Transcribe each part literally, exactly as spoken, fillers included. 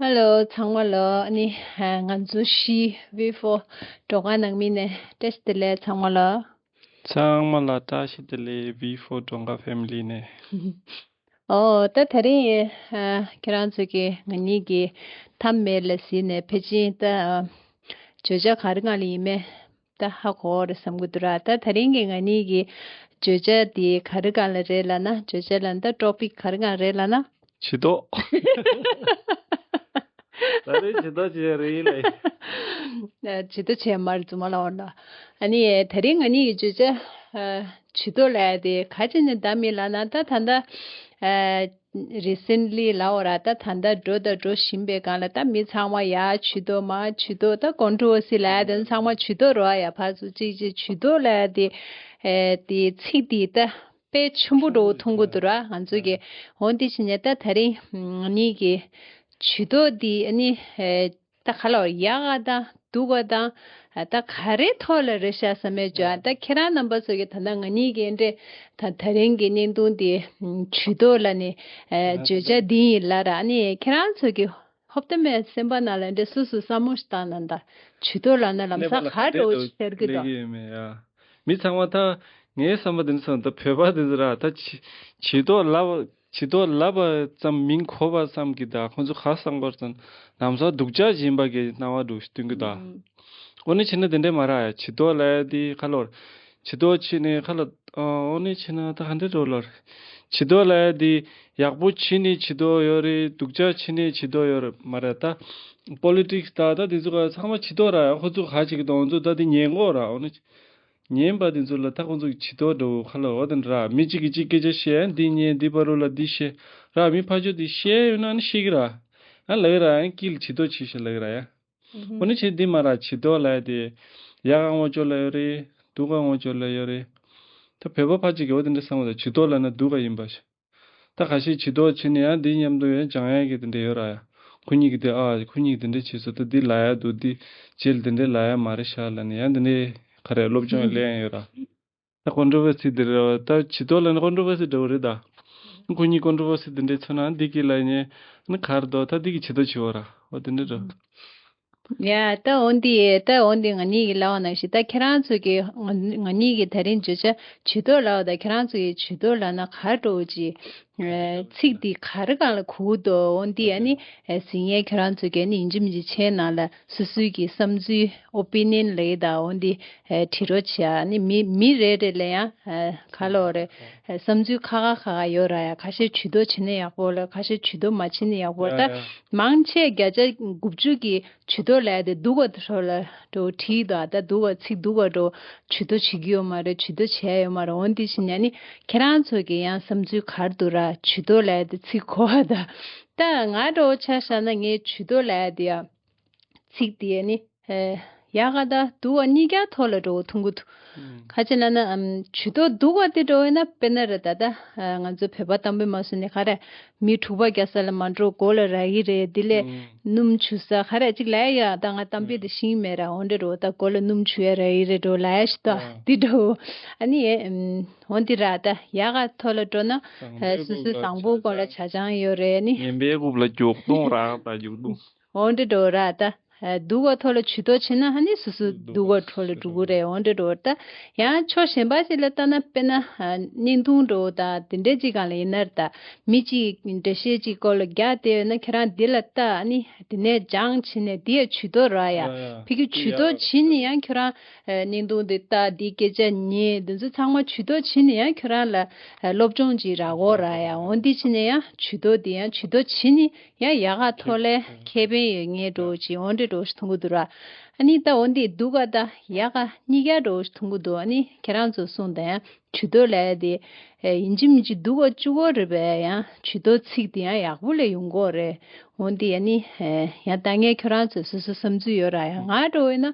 ཧེ་ལོ་ཚང་མ་ལ། ཨ་ནི་ང་ཚོ་བཞི་V four་བྲོ་གར་ནང་མི་ནས་བཀྲ་ཤིས་བདེ་ལེགས་ཚང་མ་ལ། ཚང་མ་ལ་བཀྲ་ཤིས་བདེ་ལེགས། V four་བྲོ་གར་ཕེ་མི་ལི་ནས། ཨོ་ད་དེ་རིང་ཁྱེད་རང་ཚོ་གི་ང་གཉིས་ཀྱི་མཐའ་མེད་ལ་གཟིགས་ནས་ཕལ་ཆེར་ད་བརྗོད་བྱ་ག་རེ་གང་ལ་ཡིན་མེད་ད་ཧ་གོ་རེད་བསམ་གི་འདུག་ར། ད་དེ་རིང་གི་ང་གཉིས་ཀྱི་བརྗོད་བྱ་དེ་ག་རེ་གང་ལ་རེད་ལབ་ན། བརྗོད་བྱ་ལབ་ན་ད་ཊོ་པིག་ག་རེ་གང་རེད་ལབ་ན། བྱི་དོ། ད་རེས་བྱི་དོ་བྱས་རེད་ལེ། བྱི་དོ་བྱས་མ་རེད་རྫུན་མ་ལབ་འོ་ན། ཨ་ནི་དེ་རིང་ང་གཉིས་ཀྱི་བརྗོད་བྱ་བྱི་དོ་ལབ་ཡ་དེ་ག་ཅི་ནས་བདམས་ཡིན་ལབ་ན། ད་ད་ལྟ་རི་སེན་ལི་ལབ་འོ་ར། ད་ད་ལྟ་འགྲོ་ད་འགྲོ་བཞིན་པའི་སྒང་ལ་ད་མི་ཚང་མ་ཡ་བྱི་དོ་མ་བྱི་དོ་ད་ཀོན་ཊོ་ཝར་སི་ལབ་ཡ་དེ་ཚང་མ་བྱི་དོ་རེད་ཡ། ཕར་ཚུར་གཅིག་གཅིག་བྱི་དོ་ལབ་ཡ་དེ་དེ་ཚིག་དེ་ད་དཔེ་ཆེན་པོ་འདྲ་བོ་མཐོང་གི་འདུག་ར་ང་ཚོ་གི། འོ་འདི་བྱས་ནས་ད་དེ་རིང་ང་གཉིས་ཀྱི་བྱི་དོ་འདི་ཨ་ནི་ད་ག་ལ་ཡག་ག་དང་སྡུག་ག་དང་ད་ག་རེ་ཐོག་ལ་རེད་ཤག་བསམ་མེད་བྱུང་། ད་ཁྱེད་རང་རྣམ་པ་ཚོ་གི་ད་ལྟ་ང་གཉིས་ཀྱི་འདྲེ་ད་དེ་རིང་གི་བརྙན་ཐུང་འདི་བྱི་དོ་ལབ་ནས་བརྗོད་བྱ་འདི་ཡིན་ལབ་ར། ཨ་ནི་ཁྱེད་རང་ཚོ་གི་ཧོབ་སྟེ་མའི་སེམས་པ་ནང་ལ་འདྲེ་སུ་སུ་བསམ་བློ་ཞིག་བཏང་ན། ད་བྱི་དོ་ལབ་ན་ལམ་སང་ག་འདྲ་བོ་ཞིག་ཤར་གི་འདུག་ལེགས་ཡོད་མེད་ཡ། མི་ཚང་མ་ད་ངའི་བསམ་པ་འདི་ཚོ་ད་བོད་པ་འདི་ཚོ་ར་ད་བྱི་བྱི་དོ་ལབ་བྱི་དོ་ལབ་པ་ཙམ་མིང་གོ་བ་ཙམ་གྱིས་ད་ཁོང་ཚོ་ག་བསམ་དགོས་ཙམ་ལམ་སང་སྡུག་ཅག་སྦྱིན་པ་གི་སྣང་བ་འདྲ་བོ་ཞིག་སྟོན་གི་ད། ཨོ་ནི་བྱས་ན་དེ་འདྲས་མ་ར་ཡ། བྱི་དོ་ལབ་ཡ་དེ་ཁ་ལོར། བྱི་དོ་བྱས་ནས་ཁ་ལ་ཨོ་ནི་བྱས་ན་ད་ག་འདྲས་འགྲོ་ལོར། བྱི་དོ་ལབ་ཡ་དེ་ཡག་པོ་བྱས་ནས་བྱི་དོ་ཡོད་རེད། སྡུག་ཅག་བྱས་ནས་བྱི་དོ་ཡོད་རེད་མ་རེད་ད། པོ་ལི་ཊིག་སི་ད་ད་དེ་ཚོ་ག་ཚང་མ་བྱི་དོ་ར་ཡ། ཁོ་ཚོ་ག་བྱེད་ཀྱི་འདུག་ང་ཚོ་ད་དེ་ཉན་གོ་ར། ཨོ་ནི་ཉན་པ་དེ་ཚོ་ལ་ད་ཁོ་ཚོ་གི་བྱི་དོ་འགྲོ་ཁ་ལ་འོ་དེ་འདྲ་ར། མི་གཅིག་གིས་གཅིག་སྐད་ཆ་བཤད་འདི་ཉན་འདི་བར་རུ་ལ་འདི་བཤད་ར། མི་ཕར་ཕྱོགས་དེ་བཤད་ཡོད་ན་ནི་ཤེས་ཀྱི་ར། ཨ་ལབ་ཀྱི་ར། ཨ་དཀྱིལ་བྱི་དོ་བྱས་ཤག་ལབ་ཀྱི་ར་ཡ། ཨོ་ནི་བྱས་འདི་མ་ར་བྱི་དོ་ལབ་ཡ་དེ་ཡག་ག་ངོ་ཅོག་ལ་ཡོད་རེད། སྡུག་ག་ངོ་ཅོག་ལ་ཡོད་རེད། ད་བོད་པ་ཕལ་ཆེར་གྱི་འོ་དེ་འདྲ་བསམ་གི་འདུག་བྱི་དོ་ལབ་ན་སྡུག་ག་ཡིན་པ་ཞིག་ད་ཁ་ཤས་བྱི་དོ་བྱས་ནས་ཡང་འདི་མཉམ་དུ་ཡང་སྦྱང་ཡ་གི་དེ་འདྲ་ཡོད་ར་ཡ། ཁོ་གཉིས་ཀྱི་དེ་ཨ་ཁོ་གཉིས་ཀྱི་དེ་འདྲ་བྱས་སོང་། ད་འདི་ལབ་ཡ་འདུག་འདི་རྗེས་ལ་དེ་འདྲ་ལབ་ཡ་མ་རེད་ཤག་ལབ་ནས་ཡང་དེ་འདྲ་ག་རེ་སློབ་སྦྱོང་ལེན་ཡ་ཡོད་ར། ད་ཀོན་ཊོ་ཝར་སི་དེ་རེད་བ། ད་བྱི་དོ་ལབ་ན་ཀོན་ཊོ་ཝར་སི་འདྲ་བོ་རེད་ད། ཁོ་གཉིས་ཀོན་ཊོ་ཝར་སི་དེ་འདྲ་མཚོན་ན་འདི་གི་ལབ་ཉན་ནི་ག་རེ་འདུག་ད་འདི་གི་བྱི་དོ་བྱི་བ་ར་འོ་དེ་འདྲ་འདྲ། ཡ་ད་འོ་འདི་ད་འོ་འདི་ང་གཉིས་ཀྱི་ལབ་པ་ནང་བཞིན་ད་ཁྱེད་རང་ཚོ་གི་ང་ང་གཉིས་ཀྱི་དེ་རིང་བརྗོད་བྱ་བྱི་དོ་ལབ་པ་ད་ཁྱེད་རང་ཚོ་གི་བྱི་དོ་ལབ་ན་ག་འདྲ་བོ་ཅིག་ཚིག་འདི་ག་རེ་གང་ལ་གོ་གི་འདུག་འོ་འདི་ཨ་ནི་གཟིགས་མཁན་ཁྱེད་རང་ཚོ་གི་ཨ་ནི་ཡིན་གཅིག་མིན་གཅིག་བྱས་ནང་ལ་སོ་སོའི་གི་བསམ་ཚུལ་ཨོ་པི་ནི་ཡན་ལབ་ཀྱི་ད་འོ་འདི་ཨེ་བྲིས་རོགས་བྱེད་ཨ། ནི་མི་མི་རེ་རེ་ལ་ཡང་ཨེ་ག་ལོ་རེ་ཨེ་བསམ་ཚུལ་ཁ་ཁ་ཁ་ཁ་ཡོད་ར་ཡ། ཁ་ཤས་བྱི་དོ་བྱེད་ན་ཡག་པོ་ལ། ཁ་ཤས་བྱི་དོ་མ་བྱེད་ན་ཡག་པོ་ལ། ད་ཡ་ཡ། མང་ཆེ་བརྒྱ་ཆ་དགུ་བཅུ་གི་བྱི་དོ་ལབ་ཡ་དེ་སྡུག་པ་དེ་ཚོ་ལ་འགྲོ་བྲིས་འདུག་ཨ། ད་སྡུག་པ་ཚིག་སྡུག་པ་འགྲོ་བྱི་དོ་བྱེད་ཀྱི་ཡོད་མ་རེད། བྱི་དོ་བྱས་ཡོད་མ་རེད། འོ་འདི་བྱེད་ན་ནི་ཁྱེད་རང་ཚོ་གི་ཡང་བསམ་ཚུལ་ག་རེ་འདུག་ར། བྱི་དོ་ལབ་ཡ་དེ་ཚིག་གོ་བ་ད། ད་ང་འགྲོ་ཆ་བཞག་ན་ངས་བྱི་དོ་ལབ་ཡ་དེ་ཡ། ཚིག་དེ་ནི་ཨེ་ཡག་ག་དང་སྡུག་ག་གཉིས་ཀའི་ཐོག་ལ་འགྲོ་བ་མཐོང་གི་འདུག་ཨང་། ག་ཅི་ལབ་ན་ཨམ་བྱི་དོ་སྡུག་ག་དེ་འགྲོ་ཡིན་ན་དཔེར་ན་རེད་ད། ད་ཨ་ང་ཚོ་བོད་པ་གཏམ་དཔེ་མ་སོང་ནས་ག་རེ་མི་འཁྲུག་པ་རྒྱག་ས་ལ་མ་འགྲོ་མགོ་ལ་རག་གི་རེད། དེ་ལས་ཨང་། སྣུམ་བྱུག་ས་ག་རེ་ཅིག་ལབ་ཡ་ཡོད་ད། ང་གཏམ་དཔེ་དེ་ཤེས་ཀྱི་མེད་ར། འོ་འདྲ་འགྲོ་ད་མགོ་ལ་སྣུམ་བྱུག་ཡ་རག་གི་རེད་འགྲོ་ལབ་ཡ་ཞིག་ད། ཨང་། དེ་འགྲོ་ཨ་ནི་ཨེ་ཨམ་འོ་འདི་ར་ད་ཡག་ག་ཐོག་ལ་འགྲོ་ན་ཨེ་སོ་སོའི་བཟང་པོ་མགོ་ལ་ཇ་ཆང་ཡོད་རེད་ནི། ངན་པའི་རྐུབ་ལ་རྒྱུག་རྡུང་རག་ད་རྒྱུག་རྡུང་། འོ་འདྲ་འགྲོ་ར་ད། ཨ་སྡུག་ག་ཐོག་ལ་བྱི་དོ་བྱེད་ན་ཨ་ནི་སོ་སོ་སྡུག་ག་ཐོག་ལ་འགྲོ་གི་རེད། འོ་འདྲ་འགྲོ་ད། ཡང་ཕྱོགས་གཞན་པ་ཞིག་ལ་ལྟ་ན་དཔེར་ན་ཨ་བརྙན་ཐུང་འགྲོ་ད་དེ་འདྲའི་ཅིག་སྒང་ལ་ཡིན་ན་ར་ད། མི་གཅིག་འགྲེལ་བཤད་ཅིག་སྐོར་ལ་རྒྱག་བསྡད་ཡོད་ན་ཁྱེད་རང་འདི་ལ་ལྟ་ཨ་ནི་དེ་ནས་སྦྱང་བྱས་ནས་འདི་ཡ་བྱི་དོ་ར་ཡ། ཡ་ཡ། ཕ་གི་བྱི་དོ་བྱེད་ནི་ཡང་ཁྱོད་རང་ཨ་བརྙན་ཐུང་འདི་ལྟ་འདི་སྐད་ཆ་ཉན་འདི་ཚོ་ཚང་མ་བྱི་དོ་བྱེད་ནི་ཡང་ཁྱོད་རང་ལ་ཨ་སློབ་སྦྱོང་ཅིག་རག་གོ་ར་ཡ། འོ་འདི་བྱས་ནས་ཡང་བྱི་དོ་འདི་ཡང་བྱི་དོ་བྱེད་ནི། ཡང་ཡག་ག་ཐོག་ལས་ཁེ་ཕན་ཡོད་ངེས་འགྲོ་ཅིག་འོ་འདྲ་འགྲོ་ཞིག་མཐོང་གི་འདུག་ར། ཨ་ནི་ད་འོ་འདི་སྡུག་ག་ད་ཡག་ག་གཉིས་ཀ་འགྲོ་ཞིག་མཐོང་གི་འདུག་ཨ་ནི་ཁྱེད་རང་ཚོ་གསུངས་དང་ཡང་བྱི་དོ་ལབ་ཡ་དེ་ཡིན་གཅིག་མིན་གཅིག་སྡུག་ག་བཅུག་གོ་རེད་པས། ཡང་བྱི་དོ་ཚིག་དེ་ཡང་ཡག་པོ་ལས་ཡོང་གོ་རེད། འོ་འདི་ཨ་ནི་ཡང་ད་ངས་ཁྱོད་རང་ཚོ་སོ་སོ་བསམ་ཚུལ་ཡོད་ར། ཡང་ང་འགྲོ་ཡིན་ན་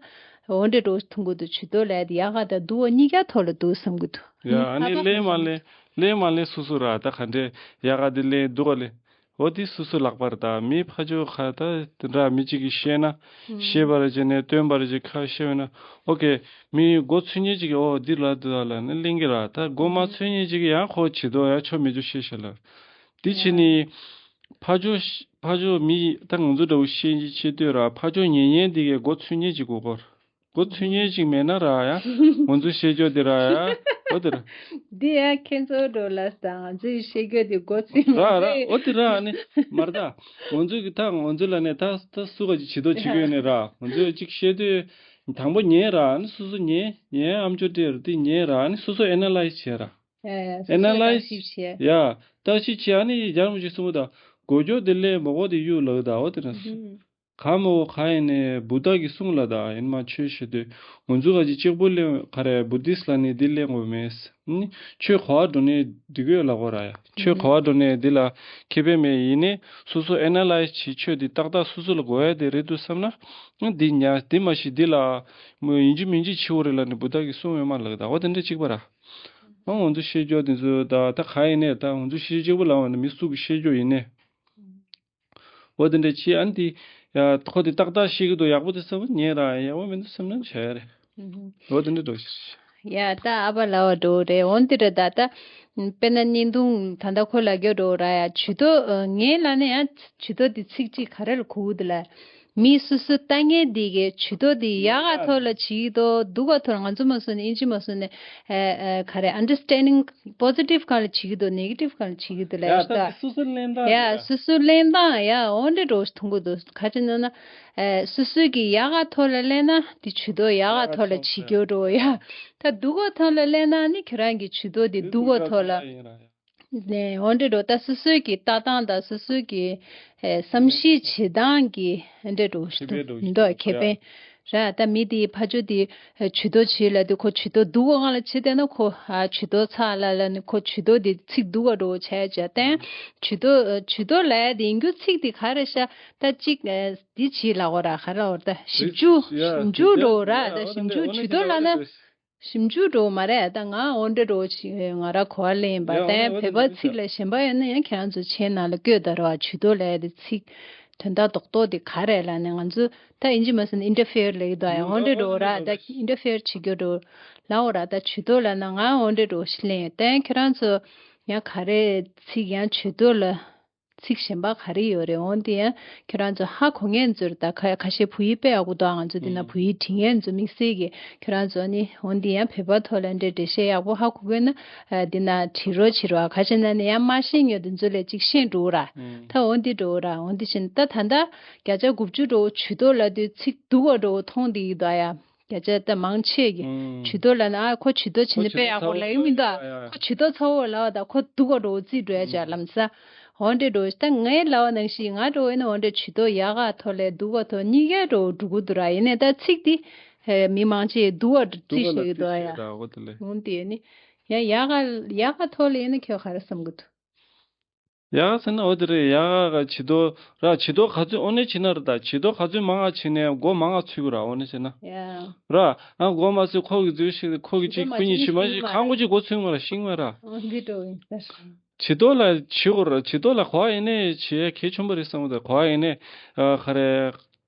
འོ་འདྲ་འགྲོ་ཞིག་མཐོང་གི་འདུག་བྱི་དོ་ལབ་ཡ་དེ་ཡག་ག་ད་སྡུག་ག་གཉིས་ཀ་ཐོག་ལ་འདུག་བསམ་གི་འདུག་ཡ་ཨ་ནི་ལས་མ་ལས་ལས་མ་ལས་སོ་སོ་ར་ད་ག་འདྲས་ཡག་ག་དེ་ལས་སྡུག་ག་ལས། འོ་དེ་སོ་སོ་ལག་པར་ད། མི་ཕ་ཇོ་ཁ་ད་དེ་འདྲ་མི་གཅིག་གིས་བཤད་ན་ཨང་། བཤད་པ་རེ་བྱས་ནས་སྟོན་པ་རེ་བྱས་ཁ་བཤད་བས་ན་ཨོ་ཀེ། མི་མགོ་ཚོས་མཁན་གཅིག་གིས་ཨོ་འདི་ལ་འདི་ལ་ལབ་ནས་གླེང་གི་ར། ད་མགོ་མ་ཨང་། ཚོས་མཁན་གཅིག་གིས་ཡང་ཁོ་བྱི་དོ་ཡང་ཆོ་མེད་ཆོ་བཤད་ཤག་ལ། དེ་བྱས་ནས་ཕ་ཇོ་ ཕར་ཕྱོགས་མི་ད་ང་ཚོ་འདྲ་བོ་ཤེས་ཀྱི་ཆེ་དུས་ར་ཕར་ཕྱོགས་ཉན་ཉན་འདི་གའི་མགོ་ཚོས་ཉན་ཅིག་དགོས་གོ། མགོ་ཚོས་ཉན་ཅིག་མེད་ན་ར་ཡ། ང་ཚོ་ཤེས་ཀྱོག་འདི་ར་ཡ། འོ་དེ་ར། འདི་ཡ་ཁྱེད་ཚོ་འགྲོ་ལ་ས་ང་ཚོའི་ཤེས་ཀྱོག་འདི་མགོ་ཚོས་ར་ར་མེད། འོ་དེ་ར་ནི་མར་ད། ང་ཚོ་གི་ད་ང་ཚོ་ལ་ནི་ད་ད་སུ་ག་ཅིག་བྱེད་དོ་བྱེད་ཀྱི་ཡོད་ནི་ར། ང་ཚོས་ཅིག་ཤེས་དུས། དང་པོ་ཉན་ར་ནི་སོ་སོ་ཉན་ཉན་ཨམ་ཅོག་སྤྲད་ར་དེ་ཉན་ར་ནི་སོ་སོ་ཨེ་ན་ལའིས་བྱེད་ར། ཨེ་ན་ལའིས་བྱེད། ཡ། བརྟག་ཞིབ་བྱེད་ཨ་ནི་རྒྱ་རམ་ཅིག་གསུང་གི་ད། མགོ་ཀྱོག་དེ་ལས་མོ་གོ་དེ་གཡུག་ལག་ད་འོ་དེ་ར་སུ། ག་མོ་གོ་ག་ཡིན་ནས་བུ་ད་གི་གསུང་ལ་ད་ཡིན་མ་ཆོས་བྱེད་དུས་ང་ཚོ་ག་ཅིག་གཅིག་པུ་ལས་ག་རེ་བུ་དིས་ལ་ནི་དེ་ལས་ངོ་མེད། ནི་ཆོས་གོ་བ་འགྲོ་ནས་འགྲིག་གི་ཡོད་ལ་གོ་ར་ཡ། ཆོས་གོ་བ་འགྲོ་ནས་འདི་ལ་ཁེ་ཕན་མེད་ཡིན་ནས་སོ་སོ་ཨེ་ན་ལའིས་བྱེད་ཆོས་འདི་ཏག་ཏག་སོ་སོ་ལ་གོ་ཡ་དེ་རེད་འདུག་བསམ་ན། འདི་ཉ་འདི་མ་ཤི་འདི་ལ་མོ་ཡིན་གཅིག་མིན་གཅིག་བྱེད་འོ་རེད་ལ་ནི་བུ་ད་གི་གསུང་ཡོད་མ་ལག་ད་འོ་དེ་འདྲ་གཅིག་པ་ར། ཨ་ང་ཚོ་ཤེས་ཀྱོག་དེ་ཚོ་ད་ད་ག་ཡིན་ནས་ད་ང་ཚོ་ཤེས་གཅིག་པུ་ལ་འོ་ནི་མི་སུ་གི་ཤེས་ཀྱོག་ཡིན་ནས། འོ་དེ་འདྲ་ཅི་ཨ་ནི་དེ་ཡ་ཁོ་དེ་ཏག་ཏག་ཤེས་ཀྱི་འདུག་ཡག་པོ་དེ་ཟེར་བ་ཉན་ར་ཡག་པོ་མི་འདུག་སེམས་ནང་བྱས་རེད། འོ་དེ་འདྲ་འགྲོ་ཤི། ཡ་ད་ཨ་བ་ལ་བ་འགྲོ་རེད་འོན་ཏེ་རེད་ད་ད། དཔེར་ན་བརྙན་ཐུང་ད་ལྟ་ཁོ་ལ་རྒྱོ་འགྲོ་ར་ཡ་ཇུས་གཏོགས་ངས་ལ་ནི་ཡ་ཇུས་གཏོགས་དེ་ཚིག་གཅིག་ག་རེ་ལ་གོ་གི་འདུག་ལ། མི་སུ་སུ་ལྟ་ངན་འདི་གའི་ཇུས་གཏོགས་འདི་ཡག་ག་ཐོག་ལ་བྱེད་ཀྱི་འདུག་སྡུག་ག་ཐོག་ལ་ང་ཚོ་མ་སོ་ནས་ཨིན་ཇི་མ་སོ་ནས་ཨ་ཨ་ག་རེ་understanding positive་གང་ལ་བྱེད་ཀྱི་འདུག negative གང་ལ་བྱེད་ཀྱི་འདུག་ལ་ཡ་ད་ད་སོ་སོ་ལེན་སྟངས་ཡ་རེད། སོ་སོ་ལེན་སྟངས་ཡ་འོ་འདྲ་འགྲོ་མཐོང་གི་འདུག་ག་ཅི་ན་ན་ཨ་སོ་སོའི་གི་ཡག་ག་ཐོག་ལ་ལེན་ན་འདི་ཇུས་གཏོགས་ཡག་ག་ཐོག་ལ་བྱེད་ཀྱི་འགྲོ་ཡ་ད་སྡུག་ག་ཐོག་ལ་ལེན་ན་ནི་ཁྱོད་རང་གི་ཇུས་གཏོགས་འདི་སྡུག་ག་ཐོག་ལ། ནས་འོ་འདྲ་འགྲོ་ད་སོ་སོའི་གི་ལྟ་སྟངས་དང་སོ་སོའི་གི་ཨེ་བསམ་ཤེས་བྱེད་སྟངས་ཀྱི་འདྲ་འགྲོ་ཁེ་ཕན་འགྲོ་འདུག་ཁེ་ཕན་ར་ད་མི་དེའི་ཕ་ཇོ་དེ་ཇུས་གཏོགས་བྱེད་ལ་དེ་ཁོ་ཇུས་གཏོགས་སྡུག་ག་ལ་བྱེད་བསྡད་ན་ཁོ་ཨ་ཇུས་གཏོགས་ཚ་ལ་ལ་ནི་ཁོ་ཇུས་གཏོགས་དེ་ཚིག་སྡུག་ག་འགྲོ་བྱས་བྱས་བསྟན་ཇུས་གཏོགས་ཇུས་གཏོགས་ལ་དེ་ཡིན་རྒྱུ་ཚིག་དེ་ག་རེ་ཤ་ད་གཅིག་ཨེ་དེ་བྱེད་ལ་འོ་ར་ག་ར་འོ་ད་ཞིབ་འཇུག་ཞིབ་འཇུག་འགྲོ་ར་ད་ཞིབ་འཇུག་ཇུས་གཏོགས་ལ་ན། ཞིབ་འཇུག་འགྲོ་མ་རེད་ད་ང་འོ་འདྲ་འགྲོ་ཆི་ང་ར་གོ་བ་ལེན་པ་ཡང་ད་ཡང་འོ་བོད་པ་ཚིག་ལ་ཞེན་པ་ཡོད་ན་ཡང་ཁྱེད་རང་ཚོ་ཆེ་ནང་ལ་བཀོད་ད་ར་བ་ཇུས་གཏོགས་ལས་དེ་ཚིག་དོན་དག་རྡོག་རྡོག་དེ་ག་རེད་ལ་ནས་ང་ཚོ་ད་ཨིན་ཇི་མ་ཟིན་ཨིན་ཊར་ཕི་ཡར་ལེགས་དོ་ཡང་འོ་འདྲ་འགྲོ་ར་ད་ཨིན་ཊར་ཕི་ཡར་བྱེད་རྒྱུ་འགྲོ་ལ་འོ་ར་ད་ཇུས་གཏོགས་ལ་ན་ང་འོ་འདྲ་འགྲོ་ཞིག་ལེན་ཡོད་ད་ཁྱེད་རང་ཚོ་ཡང་ག་རེ་ཚིག་ཡང་ཇུས་གཏོགས་ལ། ཚིག་གཞན་པ་ག་རེ་ཡོད་རེད། འོན་ཏེ་ཡང་ཁྱོད་རང་ཚོ་ཧ་གོ་མཁན་ཚོར་ད་ཁ་ཁ་ཤས་བོད་ཡིག་དཔེ་ཡག་པོ་འདུག་ང་ཚོ་འདི་ན་བོད་ཡིག་འབྲི་མཁན་ཚོ་དམིགས་བསལ་གྱི་ཁྱོད་རང་ཚོ་ནི་འོན་ཏེ་ཡང་བོད་པ་ཐོག་ལ་འདྲེ་འགྲེལ་བཤད་ཡག་པོ་ཧ་གོ་དགོས་ན་འདི་ན་བྲིས་རོགས་བྱེད་རོགས་ཁ་ཤས་ན་ནི་ཡང་མ་ཤེས་མྱོང་དེ་ཚོ་ལས་ཅིག་ཤེས་འགྲོ་ར་ད་འོན་ཏེ་འགྲོ་ར་འོན་ཏེ་ཤེས་ད་ད་ད་བརྒྱ་ཆ་དགུ་བཅུ་འགྲོ་ཇུས་གཏོགས་ལ་དུས་ཚིག་སྡུག་པ་འགྲོ་མཐོང་དེ་ཡིན་ད་ཡ། བརྒྱ་ཆ་ད་མང་ཆེ་གི་ཨང་། ཇུས་གཏོགས་ལ་ན་ཨ་ཁོ་ཇུས་གཏོགས་བྱེད་ནི་དཔེ་ཡག་པོ་ལ་ཡོང་མི་འདུག་ཨ་ཁོ་ཇུས་གཏོགས་ཚ་བོ་ལ་བ་ད་ཁོ་སྡུག་ག་འགྲོ་རྩིས་འགྲོ་ཡ་ཅག་ལམ་ས་འོ་འདྲེ་འགྲོ་ད་ངའི་ལ་བ་ནང་བཞིན་ང་འགྲོ་ཡིན་ན་འོ་འདྲེ་ཇུས་གཏོགས་ཡག་ག་ཐོག་ལས་སྡུག་ག་ཐོག་གཉིས་ཀའི་འགྲོ་འགྲོ་གི་འདུག་ར་ཡིན་ནའི་ད་ཚིག་དེ་མི་མང་ཆེ་སྡུག་ག་རྩིས་ཤིག་གི་འདུག་ཨ་ཡ་འོ་དེ་ནི་ཡ་ཡག་ག་ཡག་ག་ཐོག་ལ་ཡིན་ན་ཁྱོད་ག་རེ་བསམ་གི་འདུག་ཡག་ཟེར་ན་འོ་དེ་རེད། ཡག་ག་ཇུས་གཏོགས་ར་ཇུས་གཏོགས་ག་ཚོད་འོ་ནས་བྱེད་ན་ར་ད་ཇུས་གཏོགས་ག་ཚོད་མང་ང་བྱེད་ནས་མགོ་མང་ང་ཚོས་དགོས་ར་འོ་ནས་བྱེད་ན། ཡ། ར་ཨ་མགོ་མ་ཚོས་ཁོ་གི་འཛུལ་ཞིག་ཁོ་གི་ཅིག་ཁོ་གཉིས་ཤི་མ་ཤི་གང་གོ་ཅིག་མགོ་ཚོས་མ་ར་ཤིང་མ་ར། འོ་འདི་འགྲོ་ཡིན་ས། ཇུས་གཏོགས་ལ་བྱེད་དགོས་ར་ཇུས་གཏོགས་ལ་གོ་བ་ཡིན་ནས་བྱེད་ཡ་གལ་ཆེན་པོ་རེད་བསམ་གི་འདུག་གོ་བ་ཡིན་ནས་ཨ་ག་རེ།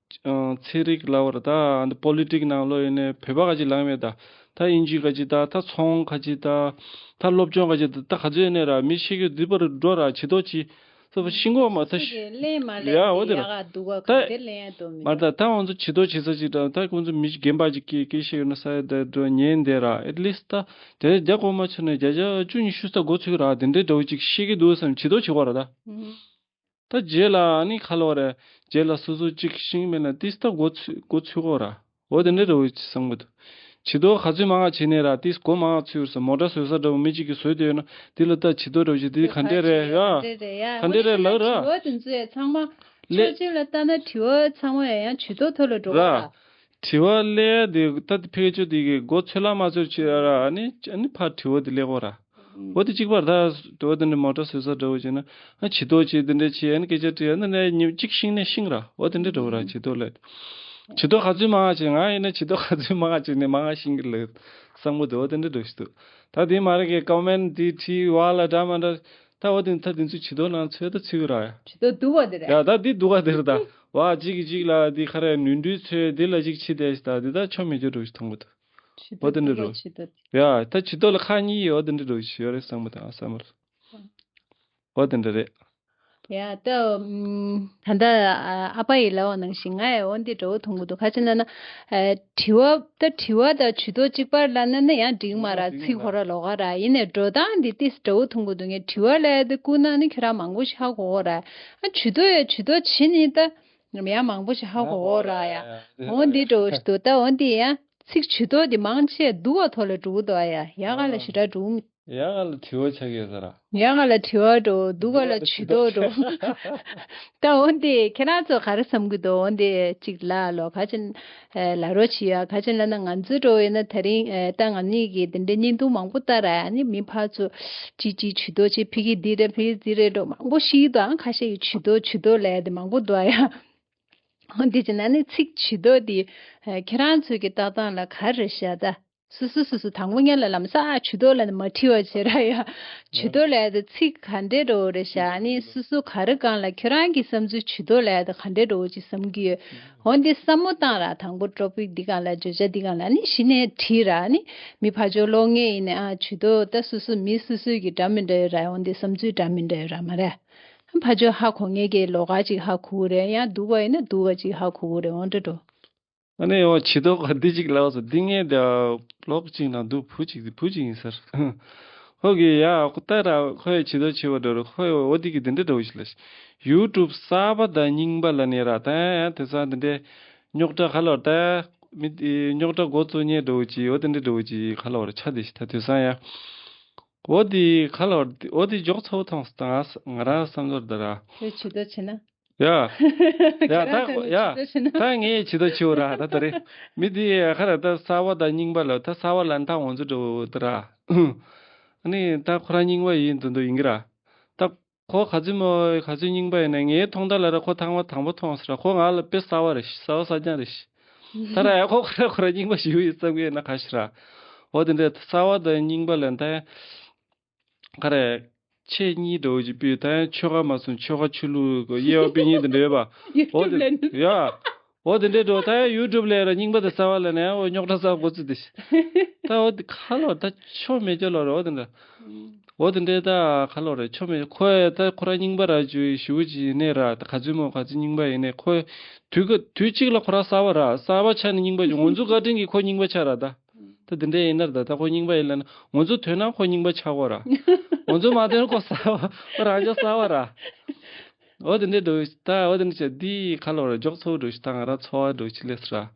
ཚན་རིག་ལབ་པ་རེད་ད། འདི་པོ་ལི་ཊིག་ནང་ལོགས་ཡིན་ནའི་བོད་པ་ག་ཅིག་ལངས་མེད་ད། ད་ཨིན་ཇི་ག་ཅིག་ད། ད་ཚོང་ག་ཅིག་ད། ད་སློབ་སྦྱོང་ག་ཅིག་ད། ད་ག་ཚོད་ཡིན་ནའི་ར་མི་ཤེས་གི་འདི་པར་འགྲོ་ར་ཇུས་གཏོགས་ཅིག་ད་ཤིང་གོག་མ་ད་ཤི་ལེན་མ་ལེན་ཡ་འོ་དེ་ར། ཡག་ག་སྡུག་ག་ག་དེ་ལེན་ཡ་འདུག་མི་མ་ད་ད་ང་ཚོ་ཇུས་གཏོགས་བྱེད་ས་ཅིག་ད། ད་ཁོང་ཚོ་མི་རྒན་པ་ཅིག་གིས་སྐད་ཤེས་ཡོད་ན་ས་ཡ་ད་འགྲོ་ཉན་བསྡད་ར། ཨེ་ཊི་ལི་སི་ཊི་ད་དེ་རྒྱ་གོ་མ་ཆོད་ནས་བརྒྱ་ཆ་བཅུ་ཉི་ཤུ་ས་འགོ་ཚུགས་ར། དེ་འདྲའི་འདྲ་བོ་ཅིག་ཤེས་གི་འདུག་བསམ་ཇུས་གཏོགས་བྱེད་དགོས་ར་ད། ད་རྗེས་ལ་ཨ་ནི་ཁ་ལོ་རེ། རྗེས་ལ་སོ་སོ་གཅིག་ཤིང་མེད་ན་ཏིས་ད་འགོ་ཚུ་འགོ་ཚུགས་གོ་ར། འོ་དེ་འདྲ་རེ་བོ་ཅིག་བསམ་གི་འདུག་ཇུས་གཏོགས་ག་ཚོད་མང་ང་བྱེད་ནས་ར་ཏིས་འགོ་མང་ང་ཚུགས་ར་ས། མོ་ཊ་བཟོས་ས་འདྲ་བོ་མི་གཅིག་གིས་བཟོས་དེ་ཡོད་ན་དེ་ལ་ད་ཇུས་གཏོགས་འདྲ་བོ་ཅིག་དེ་ག་འདྲས་རེད་ཡ། ག་འདྲས་རེད་ལགས་ར། དྲི་བ་དེ་ཚོ་ཡ་ཚང་མ་ལེ། ཕྱོགས་གཅིག་ལ་ལྟ་ན་དྲི་བ་ཚང་མ་ཡ་ཡང་ཇུས་གཏོགས་ཐོག་ལ་འགྲོ་གི་ར། ར། དྲི་བ་ལས་དེ་ད་ཕལ་ཆེར་དེ་གི་འགོ་ཚུགས་ལ་མ་ཚུགས་བྱེད་ར། ཨ་ནི་ཨ་ནི་ཕར་དྲི་བ་དེ་ལས་གོ་ར། འོ་དེ་གཅིག་པར་ད་འོ་དེ་འདྲ་མོ་ཊ་བཟོས་ས་འདྲ་བོ་བྱས་ན་ཨ་ཇུས་གཏོགས་བྱས་དེ་འདྲ་བྱས་ཨ་ནི་སྐད་ཆ་དྲིས་ཨ་ནི་ནས་ཉིན་གཅིག་ཤིང་ནས་ཤིང་ར། འོ་དེ་འདྲ་འདྲ་བོ་ར་ཇུས་གཏོགས་ལ། ཇུས་གཏོགས་ག་ཚོད་མང་ང་བྱས་ང་ཡིན་ན་ཇུས་གཏོགས་ག་ཚོད་མང་ང་བྱས་ནས་མང་ང་ཤིང་གི་ལ་བསམ་གི་འདུག་འོ་དེ་འདྲ་འདྲ་ཞིག་འདུག་ད་དེ་མ་རེད་གི་ཀོ་མེན་ཊི་དེ་བྲིས་བ་ལ་འདྲ་མ་འདྲ་ད་འོ་དེ་ད་དེ་ཚོ་ཇུས་གཏོགས་ནང་ཚོད་ད་ཚིག་ར་ཡ། ཇུས་གཏོགས་སྡུག་པ་དེ་རེད། ཡ་ད་དེ་སྡུག་པ་དེ་རེད་ད། བ་གཅིག་གིས་གཅིག་ལ་དེ་ཁ་ར་ནོར་འཁྲུལ་ཚོད་དེ་ལ་གཅིག་ཕྱི་དེ་ཞིག་ད་དེ་ད་ཆོ་མེད་ཅོ་འདྲ་ཞིག་མཐོང་གི་འདུག་འོ་དེ་འདྲ་རེད། ཇུས་གཏོགས་ཡ་ད་ཇུས་གཏོགས་ལ་ཁག་གཉིས་ཡོད་འོ་དེ་འདྲ་འདྲ་ཞིག་ཡོད་རེད་བསམ་གི་འདུག་ཨ་བསམ་རེད། འོ་དེ་འདྲ་རེད། ཡ་ད་ཨམ། ད་ལྟ་ཨ་ཨ་ཕ་ཡིས་ལབ་པ་ནང་བཞིན་ང་ཡང་འོ་འདི་འདྲ་བོ་མཐོང་གི་འདུག་ག་ཅི་ལབ་ན། ཨ་དྲི་བ་ད་དྲི་བ་དང་ཇུས་གཏོགས་གཅིག་པར་ལབ་ན་ན་ཡང་འགྲིག་མ་རེད། ཚིག་ཁོ་ར་ལོགས་ཀ་རེད། ཡིན་ནའི་འགྲོ་སྟངས་འདི་ཏིས་འདྲ་བོ་མཐོང་གི་འདུག་ངས་དྲི་བ་ལབ་ཡ་དེ་བསྐུར་ན་ནི་ཁྱོད་རང་མང་པོ་ཞིག་ཧ་གོ་གི་རེད། ཨ་ཇུས་གཏོགས་ཡ་ཇུས་གཏོགས་བྱེད་ནི་ད་ཡང་མང་པོ་ཞིག་ཧ་གོ་གི་རེད་ཡ། འོ་འདི་འདྲ་བོ་ཞིག་འདུག་ད་འོ་འདི་ཡང་ཚིག་ཇུས་གཏོགས་འདི་མང་ཆེ་སྡུག་པ་ཐོག་ལ་འགྲོ་གི་འདུག་ཨ་ཡ། ཡག་ག་ལ་ཞེ་དྲག་འགྲོ་གི་མི་ཡ་ང་ལ་དྲི་བ་ཆགས་ཡོད་ས་ར། ཡ་ང་ལ་དྲི་བ་འགྲོ་སྡུག་ག་ལ་ཇུས་གཏོགས་འགྲོ། ད་འོན་ཏེ་ཁྱེད་རང་ཚོ་ག་རེ་བསམ་གྱི་འདུག་འོན་ཏེ་གཅིག་ལ་ལོ་ག་ཅན་ལ་རོ་བྱི་ཡ་ག་ཅན་ལ་ན་ང་ཚོའི་འགྲོ་ཡིན་ན་ད་རིང་ད་ང་གཉིས་ཀྱིས་དེ་འདྲའི་བརྙན་ཐུང་མང་པོ་ལྟ་ར་ནི་མི་ཕར་ཚོ་ཅི་ཅི་ཇུས་གཏོགས་ཅི་ཕི་གི་འདི་རེད་ཕི་གི་འདི་རེད་འགྲོ་མང་པོ་ཤི་འདུག་ཨང་ཁ་ཤས་ཀྱི་ཇུས་གཏོགས་ཇུས་གཏོགས་ལས་དེ་མང་པོ་འདུག་ཡ། འོན་ཏེ་ཅི་ན་ནི་ཚིག་ཇུས་གཏོགས་དེ་ཁྱེད་རང་ཚོའི་གི་ལྟ་སྟངས་ལ་ག་རེ་ཤ་ད། སོ་སོ་སོ་སོ་དང་པོ་ཉལ་ལ་ལམ་སང་ཇུས་གཏོགས་ལ་ནི་མ་ཁྲིད་པ་བྱེད་ར་ཡ། ཇུས་གཏོགས་ལ་དེ་ཚིག་ག་འདྲས་འགྲོ་རེད་ཤག་ནི་སོ་སོ་ག་རེ་གང་ལ་ཁྱོད་རང་གི་བསམ་ཚུལ་ཇུས་གཏོགས་ལ་དེ་ག་འདྲས་འགྲོ་ཅི་བསམ་གི་ཡོད། འོན་ཏེ་བསམ་བློ་བཏང་ར་དང་པོ་ཊོ་པིག་འདི་གང་ལ་བརྗོད་བྱ་འདི་གང་ལ་ནི་གཞི་ནས་བྲིས་ར་ནི་མི་ཕར་ཕྱོགས་ཀློག་མཁན་ཡིན་ནའང་ཇུས་གཏོགས་ད་སོ་སོ་མི་སོ་སོའི་གི་འདྲ་མི་འདྲ་ཡོད་ར། འོན་ཏེ་བསམ་ཚུལ་འདྲ་མི་འདྲ་ཡོད་ར་མ་རེད། ཕར་ཕྱོགས་ཧ་གོ་མཁན་གི་ལོགས་ཀ་ཅིག་ཧ་གོ་གི་རེད། ཡང་སྡུག་པ་ཡིན་ན་སྡུག་པ་ཅིག་ཧ་གོ་གི་རེད། འོ་འདྲ་འགྲོ། ཨ་ནི་འོ་ཇུས་གཏོགས་འདི་གཅིག་ལབ་སོང་། འདི་ངས་ད་ལོག་གཅིག་ན་འདུག་བུ་གཅིག་འདི་བུ་གཅིག་ཡིན་ཟེར། ཁོ་གིས་ཡ་ཁོ་ལྟ་ར་ཁོས་ཇུས་གཏོགས་བྱེད་པ་འགྲོ་རུ་ཁོས་འོ་འདི་གི་འདི་འདྲ་འགྲོ་ཞིག་ལ། ཡུ་ཊུབ་གསར་པ་དང་རྙིང་པ་ལ་ནི་ར་ད་ཡང་དེ་སང་འདི་འདྲའི་རྙོག་དྲ་ཁ་ལོར་ད་མི་རྙོག་དྲ་འགོ་བཙུགས་ཉེ་འགྲོ་གི་འོ་འདི་འདྲ་འགྲོ་གི་ཁ་ལོར་ཆ་དེ་ཞིག་ད་དེ་སང་ཡ། འོ་འདི་ཁ་ལོར་འོ་འདི་འཇོག་ཚོ་ཐོང་ང་རང་བསམ་ཚོར་ད་ར། ཁོས་ཇུས་གཏོགས་བྱེད་ན། ཡ། ཡ་ད་ཁོ་ཡ། ད་ངས་ཇུས་གཏོགས་བྱེད་འོ་ར་ད་ད་རེད། མི་དེ་ཡ་ཁ་ར་ད་གསར་པ་དང་རྙིང་པ་ལ་ད་གསར་པ་ལ་ད་ང་ཚོ་འགྲོ་འོ་ད་ར། ཨ་ནི་ད་ཁོ་རང་རྙིང་པ་ཡིན་དུ་འདུག་ཡིན་གི་ར། ད་ཁོ་ག་ཚོད་མོ་ག་ཚོད་རྙིང་པ་ཡིན་ན་ངས་མཐོང་ད་ལ་ར་ཁོ་ཐང་པ་དང་པོ་མཐོང་ས་ར་ཁོ་ང་ལ་དཔེ་གསར་པ་རེད་གསར་པ་གསར་རྐྱང་རེད། ད་ར་ཡ་ཁོ་ཁོ་ར་ཁོ་ར་རྙིང་པ་ཞིག་ཡོད་ཡིན་བསམ་གི་ཡོད་ན་ག་ཤི་ར། འོ་དེ་འདྲ་གསར་པ་དང་རྙིང་པ་ལ་ད། ག་རེ། ཆེད་གཉིས་འདྲ་བོ་ཅིག་སྤུས་ད་ཡང་ཆོལ་ཁ་མ་སོང་ཆོལ་ཁ་ཆོས་ལུགས་དབྱེ་བ་སྤེལ་མཁན་དེ་འདྲ་ཡོད་པ། འོ་དེ་ཡ། འོ་དེ་འདྲའི་འགྲོ་ད་ཡང་ཡུ་ཊུབ་ལས་ར་རྙིང་པ་དང་གསར་པ་ལ་ནས་འོ་རྙོག་དྲ་ཟ་འགོ་ཚུགས་དེ། ད་འོ་དེ་ཁ་ལོ་ད་ཆོ་མེད་ཅོ་ལོ་ར་འོ་དེ་འདྲ། འོ་དེ་འདྲའི་ད་ཁ་ལོ་ར་ཆོ་མེད་ཁོ་ཡ་ད་ཁོ་ར་རྙིང་པ་ར་ཅུ་ཞུ་ཅི་ཡིན་ནས་ར་ད་ག་ཚོད་མོ་ག་ཚོད་རྙིང་པ་ཡིན་ནས་ཁོ་དུས་ག་དུས་གཅིག་ལ་ཁོ་ར་གསར་པ་ར་གསར་པ་ཆ་ནས་རྙིང་པ་ཅུ་ང་ཚོ་བཀའ་དྲིན་གྱིས་ཁོ་རྙིང་པ་ཆ་ར་ད། ད་དེ་འདྲ་ཡིན་ན་ད་ད་ཁོ་རྙིང་པ་ཡིན་ལ་ན་ང་ཚོ་ཐོས་ན་ཁོ་རྙིང་པ་ཆགས་གོ་ར། ང་ཚོ་མ་ཐོས་ན་ཁོ་གསར་པ་ཁོ་རང་ཅག་གསར་པ་ར། འོ་དེ་འདྲ་འགྲོ་ད་འོ་དེ་འདྲ་བྱས་འདི་ཁ་ལོ་ར་འཇོག་ཚོགས་འགྲོ་ཞིག་ད་ང་རང་འཚོ་བ་འགྲོ་ཞིག་ལས་སི་ར།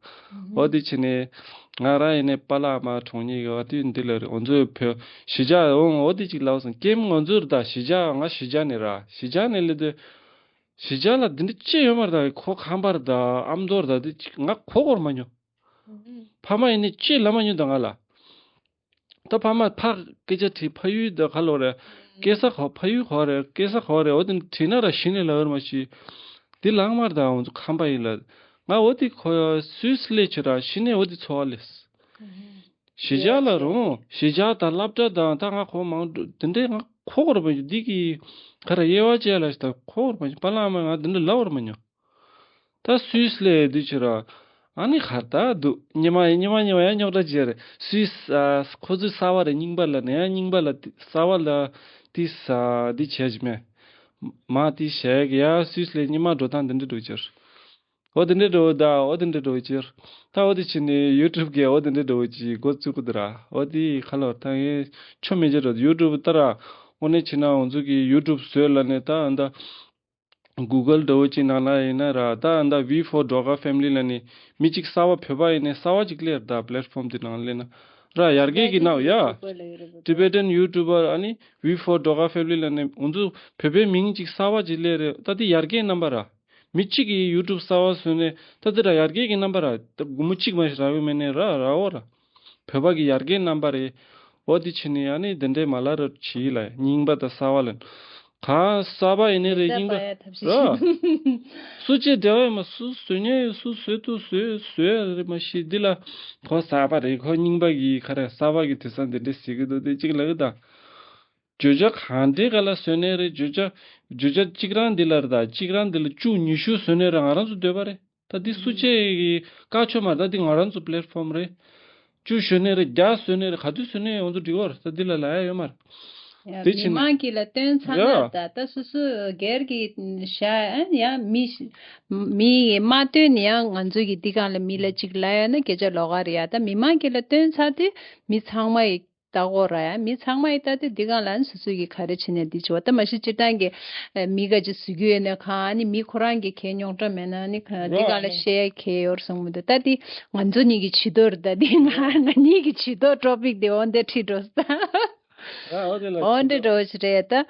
འོ་དེ་བྱས་ནས་ང་རང་ཡིན་ནས་པཱ་ལགས་མ་གྲོང་ཉིད་ཀྱི་བ་དུས་འདི་ལ་རེད་ང་ཚོའི་བོད་གཞིས་ཆགས་འོང་འོ་དེ་ཅིག་ལབ་སོང་ཀེམ་ང་ཚོ་ར་ད་གཞིས་ཆགས་ང་གཞིས་ཆགས་ནས་ར་གཞིས་ཆགས་ནས་སླེབས་དུས་གཞིས་ཆགས་ལ་འདི་འདྲ་ཅི་ཡོད་མ་རེད་ད་ཁོ་ཁམས་པ་ར་ད་ཨ་མདོ་ར་ད་དེ་ཅིག་ང་གོ་གོ་ར་མ་མྱོང་། ཕ་མ་ཡིན་ནི་ཅི་ལབ་མ་མྱོང་ད་ང་ལ། ད་ཕ་མ་ཕ་སྐད་ཆ་དྲིས་ཕ་ཡུལ་ད་ག་ལོ་རེད། སྐལ་བཟང་ག་ཕ་ཡུལ་ག་རེད་སྐལ་བཟང་ག་རེད་འོ་དེ་དྲིས་ན་ར་གཞི་ནས་ལབ་ཡོད་མ་ཤི། དེ་ལག་དམར་ད་འོ་ཚོ་ཁམས་པ་ཡིན་ལ། ང་འོ་དེ་ཁོ་སུད་སི་ལས་བྱེད་ར་གཞི་ནས་འོ་དེ་འཚོ་བ་ལས། གཞིས་ཆགས་ལ་རུང་གཞིས་ཆགས་དང་སློབ་གྲྭ་དང་ད་ང་ཁོ་མང་དེ་འདྲས་ང་ཁོ་གོ་ར་མ་ཤི་འདི་གི་ག་ར་དབྱེ་བ་བཅས་ལ་ཤི་ད་ཁོ་གོ་ར་མ་ཤི་པཱ་ལགས་མ་ང་དེ་འདྲ་ལབ་པ་ར་མ་མྱོང་། ད་སུད་སི་ལས་དུས་ཕྱིར་ར། ཨ་ནི་ཁར་ད་འདུག་ཉི་མ་ཉི་མ་ཉི་མ་ཡང་རྙོག་དྲ་བྱེད་རེད་སུད་སི་ཨ་ཁོ་ཚོའི་གསར་པ་རེད་རྙིང་པ་ལ་ནས་ཡང་རྙིང་པ་ལ་དེ་གསར་པ་ལ་དེ་ས་དེ་བྱས་ཀྱི་མེད། མ་དེ་བྱས་ཀྱི་ཡ་སུད་སི་ལས་ཉི་མ་འགྲོ་སྟངས་འདི་འདྲ་འགྲོ་ཕྱིར། འོ་དེ་འདྲ་འགྲོ་ད་འོ་དེ་འདྲ་འགྲོ་ཕྱིར། ད་འོ་དེ་ཕྱིན་ནས་ཡུ་ཊུབ་གི་འོ་དེ་འདྲ་འགྲོ་ཅི་འགོ་བཙུགས་གི་འདུག་ར་འོ་དེ་ཁ་ལོ་ད་ངས་ཆོ་མེད་ཅི་འགྲོ་ཡུ་ཊུབ་ལྟ་ར། འོ་ནས་ཕྱིན་ན་འོ་ཚོ་གི་ཡུ་ཊུབ་བཟོས་ལ་ནས་ད་ཨ་ད། Google་འདྲ་བོ་ཅིག་ནང་ལ་ཡིན་ན་ར་ད་ཨ་ད་V for Doga Family་ལ་ནི་མི་གཅིག་གསར་པ་བོད་པ་ཡིན་ནའི་གསར་པ་ཅིག་སླེབས་ད་platform་དེ་ནང་སླེབས་ན་ར་ཡར་རྒྱས་ཀྱི་ནང་ཡ། Tibetan YouTuber་ཨ་ནི་V for Doga Family་ལ་ནི་ང་ཚོ་བོད་པའི་མིང་གཅིག་གསར་པ་ཅིག་སླེབས་རེད་ད་དེ་ཡར་རྒྱས་རྣམ་པ་ར། མི་གཅིག་གིས་YouTube་གསར་པ་བཟོས་ནས་ད་དེ་ར་ཡར་རྒྱས་ཀྱི་རྣམ་པ་ར་ད་སྒོར་མོ་གཅིག་མ་ཞིག་རག་གི་མེད་ནའི་ར་ར་འོ་ར། བོད་པ་གི་ཡར་རྒྱས་རྣམ་པ་རེད། འོ་དེ་ཕྱིན་ནས་ཨ་ནི་དེ་འདྲའི་མ་ལ་ར་བྱིས་ལ་རྙིང་པ་དང་གསར་པ་ལ། གང་གསར་པ་ཡིན་ནའི་རེད་རྙིང་པ་ར། སུ་ཅིག་འབྲེལ་བ་ཡོད་མ་སུ་བཟོས་ཉན་ཡོད་སུ་བཟོས་འདུག་བཟོས་བཟོས་རེད་མ་ཤེས་འདི་ལ་གོ་གསར་པ་རེད་གོ་རྙིང་པ་གི་ཁ་ར་གསར་པ་གི་དེང་སང་དེ་འདྲ་ཟེར་གི་འདུག་དེ་གཅིག་ལ་གི་ད། བརྗོད་བྱ་གང་འདྲའི་ག་ལ་བཟོས་ནའི་རེད་བརྗོད་བྱ་བརྗོད་བྱ་གཅིག་རང་འདི་ལ་རེད་ད་གཅིག་རང་འདི་ལ་བཅུ་ཉི་ཤུ་བཟོས་ནའི་རེད་ང་རང་ཚོ་འདོད་པ་རེད། ད་འདི་སུ་ཅིག་གི་བཀའ་ཆོས་མ་རེད་ད་འདི་ང་རང་ཚོ་platform་རེད། བཅུ་བཟོས་ནའི་རེད་བརྒྱ་བཟོས་ནའི་རེད་ག་དུས་བཟོས་ནའི་ང་ཚོ་འགྲིག་གོ་རེད་ད་འདི་ལ་ལ་ཡ་ཡོད་མ་རེད། ཡ། དེ་ཕྱིན། མི་མང་གིས་ལ་སྟོན་ཚར་ན། ཡ། ད་ད་སོ་སོ་སྒེར་གྱི་ཤ་ཡང་མི་མི་ཡིས་མ་སྟོན་ནས་ཡང་ང་ཚོ་གི་འདི་སྒང་ལ་མི་ལ་གཅིག་ལབ་ཡོད་ན་སྐད་ཆ་ལོགས་ཀ་རེད་ཡ། ད་མི་མང་གིས་ལ་སྟོན་ཚར་དུས་མི་ཚང་མ་ཡིས་ལྟ་གོ་ར་ཡ། མི་ཚང་མ་ཡིས་ལྟ་དུས་འདི་སྒང་ལ་ཨ་ནི་སོ་སོ་གིས་ག་རེ་བྱེད་ནས་འདི་བྱེད་པ། ད་མ་གཞི་སྤྱིར་བཏང་གི་ཨ་མི་ག་ཅིག་བཟོ་རྒྱུ་ཡོད་ན་གང་ཨ་ནི་མི་ཁོ་རང་གི་གལ་རྙོག་དྲ་མེད་ན་ཨ་ནི་ག་འདི་སྒང་ལ་བཤད་གལ་ཡོད་བསམ་གི་འདུག་ད་འདི་ང་ཚོ་གཉིས་ཀྱི་བྱི་དོར། ད་འདི་ང་ང་གཉིས་ཀྱི་བྱི་དོར་ཊོ་པིག་འདི་འོ་འདི་ཁྲིད་འགྲོ་ས། ཨ། འོ་དེ་ལ་འོ་འདི་འགྲོ་ཞིག་རེད་ད།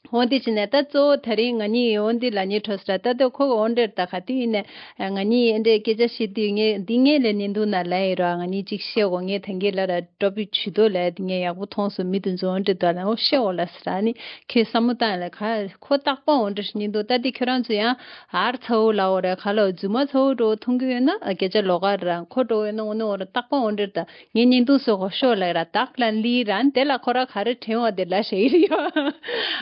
འོ་འདི་བྱས་ནས་ད་གཙོ་བོ་ད་རིང་ང་གཉིས་འོ་འདི་ལབ་སྙིང་འདོད་ས་ར། ད་ལྟ་ཁོ་འོ་འདྲེར་ད་ག་དུས་ཡིན་ནས་ང་གཉིས་འདི་འདྲའི་སྐད་ཆ་བཤད་དུས་ངས་འདི་ངས་ལས་བརྙན་ཐུང་ནང་ལབ་ཡིན་ར། ང་གཉིས་གཅིག་བཤད་གོ། ངས་ད་གིན་ལབ་ར་ཊོ་པིག་བྱི་དོར་ལབ་ཡ་འདི་ངས་ཡག་པོ་མཐོང་སོང་། མི་དེ་ཚོ་འོ་འདྲེ་འདུག་ལབ། འོ་བཤད་གོ་ལབ་ས་ར། ཨ་ནི་ཁོས་བསམ་བློ་བཏང་ཡ་ལ་ག་ཁོ་རྟག་པར་འོ་འདྲེ་ཞིག་ཡིན་འདུག་ད་འདི་ཁྱོད་རང་ཚོ་ཡང་ཨར་ཚ་བོ་ལབ་འོ་ར། ག་ལ་རྫུན་མ་ཚ་བོ་འདྲ་བོ་མཐོང་གི་ཡོད་ན་སྐད་ཆ་ལོགས་ཀ་ར། ཁོ་འདྲ་བོ་ཡོད་ན་འོ་ནི་འོ་ར་རྟག་པར་འོ་འདྲེ་ད། ངས་བརྙན་ཐུང་བཟོ་གོ་ཤོག་ལབ་ར། བདག་ལ་ལི་རང་དེ་ལ་ཁོ་ར་ག་རེ་དྲན་བ་དེ་ལ་ཞེ་ཡིར་ཡོད།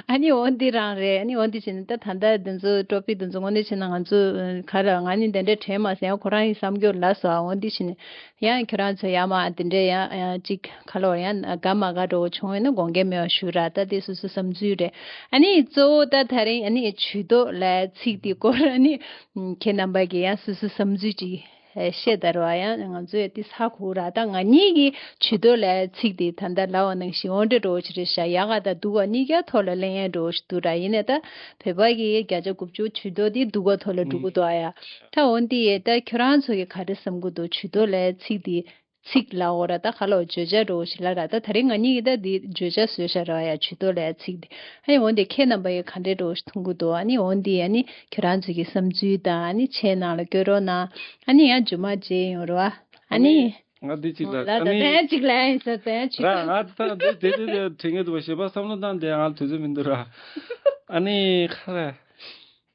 ཨ་ནི་འོ་འདི་རང་རེད། ཨ་ནི་འོ་འདི་བྱས་ནས་ད་ད་ལྟ་འདི་ཚོ་ཊོ་པིག་འདི་ཚོ་དངོས་གནས་བྱས་ན་ང་ཚོ་ག་ར་ང་ནི་དེ་འདྲ་དྲན་མ་སོང་། ཡང་ཁོ་རང་གི་བསམ་སྐྱོར་ལ་སོགས་འོ་འདི་བྱས་ནས་ཡང་ཁྱོད་རང་ཚོ་ཡ་མ་དེ་འདྲ་ཡང་ཡང་ཅིག་ག་ལོར་ཡང་དགའ་མ་དགའ་འདྲ་བོ་བྱུང་ཡོད་ན་དགོངས་འགལ་མེད་པ་ཞུ་ར། ད་དེ་སོ་སོ་བསམ་ཚུལ་རེད། ཨ་ནི་གཙོ་བོ་ད་ད་རིང་ཨ་ནི་ཇུས་གཏོགས་ལབ་ཚིག་འདི་སྐོར་ཨ་ནི་ཁྱེད་རྣམ་པ་གི་ཡང་སོ་སོ་བསམ་ཚུལ་ཅིག་ཨེ་བཤད་ད་ར་བ། ཡང་ང་ཚོས་ཏིས་ཧ་གོ་ར། ད་ང་གཉིས་ཀྱི་ཇུས་གཏོགས་ལབ་ཚིག་དེ་ད་ལྟ་ལབ་པ་ནང་བཞིན་འོ་འདྲ་འདྲ་བོ་ཅིག་རེད་ཤག་ཡག་ག་དང་སྡུག་ག་གཉིས་ཀ་ཐོག་ལ་གླེང་ཡ་འདྲ་བོ་ཞིག་འདུག་ར། ཡིན་ནའི་ད་བོད་པ་གི་བརྒྱ་ཆ་དགུ་བཅུ་ཇུས་གཏོགས་དེ་སྡུག་ག་ཐོག་ལ་འགྲོ་གི་འདུག་ཨ་ཡ། ད་འོ་འདི་ཡས་ད་ཁྱོད་རང་ཚོ་གི་ག་རེ་བསམ་གི་འདུག་ཇུས་གཏོགས་ལབ་ཚིག་དེ་ཚིག་ལབ་འོ་ར། ད་ག་ལོ་བརྗོད་བྱ་འདྲ་བོ་ཞིག་ལབ་ར། ད་ད་རིང་ང་གཉིས་ཀྱིས་ད་འདི་བརྗོད་བྱ་བཟོས་ཤག་ར་ཡ། ཇུས་གཏོགས་ལབ་ཚིག་དེ། ཨ་ནི་འོ་འདི་ཁྱེད་རྣམ་པ་ཡི་ག་འདྲའི་འདྲ་བོ་ཞིག་མཐོང་གི་འདུག་ཨ་ནི་འོ་འདི་ཨ་ནི་ཁྱོད་རང་ཚོ་གི་བསམ་ཚུལ་དང་ཨ་ནི་ཆེད་ནང་ལ་བཀོད་རོགས་གནང་། ཨ་ནི་ཡང་རྗེས་མ་མཇལ་ཡོང་རོགས་ཨ། ཨ་ནི། ང་འདི་གཅིག་ལ། ལ་ཨ་ད་ནི་ད་ཡང་གཅིག་ལ་ཡིན་ས་ད་ཡང་ཆུ་ར་ཐོག་ང་ད་འདི་དེ་དེ་དེ་དྲན་གྱི་འདུག་པ། ཞེས་པ་བསམ་བློ་བཏང་དེ་ང་ལ་དུས་ཚོད་མི་འདུག་ར། ཨ་ནི་ཁ་ར།